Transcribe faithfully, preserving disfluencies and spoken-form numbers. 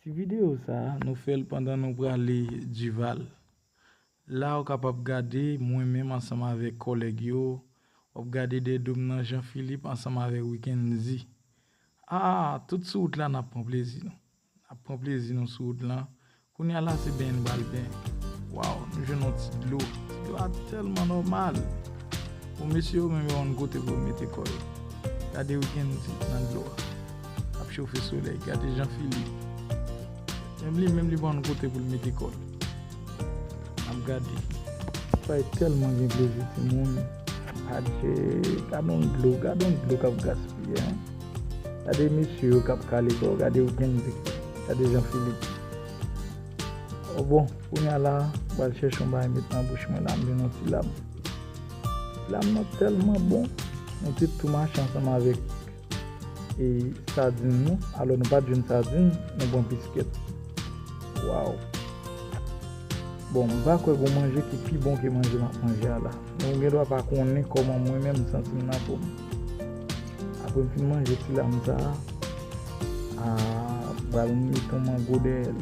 Ti videyo sa a, nou fè l pandan nou prale Dival. La, ou kapab gade mwen menm ansanm avèk kòlèg yo, w ap gade dèyè do m nan Jean Philippe ansanm avèk Wickendy. Ah, tout sou wout la, n ap pran plezi nou. N ap pran plezi nou sou wout lan. Kounye a la, se benyen n pral benyen. Waw, nou jwenn yon ti dlo. Ti dlo a tèlman nòmal. Bon, mesye yo menm yo konn kote pou yo mete kò yo. Gade Wickendy nan dlo a. Ap chofe solèy. Gade Jean Philippe. Menm li, menm li pa konn kote pou l mete kò l. N ap gade. Sa e tèlman gen plezi, timoun. Adje, gade yon dlo, gade yon dlo k ap gaspiye, hein. Gade mesye yo k ap kale kò, gade Wickendy, gade Jean Philippe. Oh bon, kounye a la, m pral chèche yon bagay met nan bouch mwen la, m jwenn yon ti lam. Ti lam nan tèlman bon, nou te tou mache ansanm avèk e sadin nou. Alò, nou pa t jwenn sadin, nou pran piskèt. Waw! Bon, m pa kwè gon manje ki pi bon ke manje m ap manje a la. Men ou gen dwa pa konnen kòman mwen menm m santi m nan po m. Apre m fin manje ti lam sa a, a, m pral met yon mango dèyè l.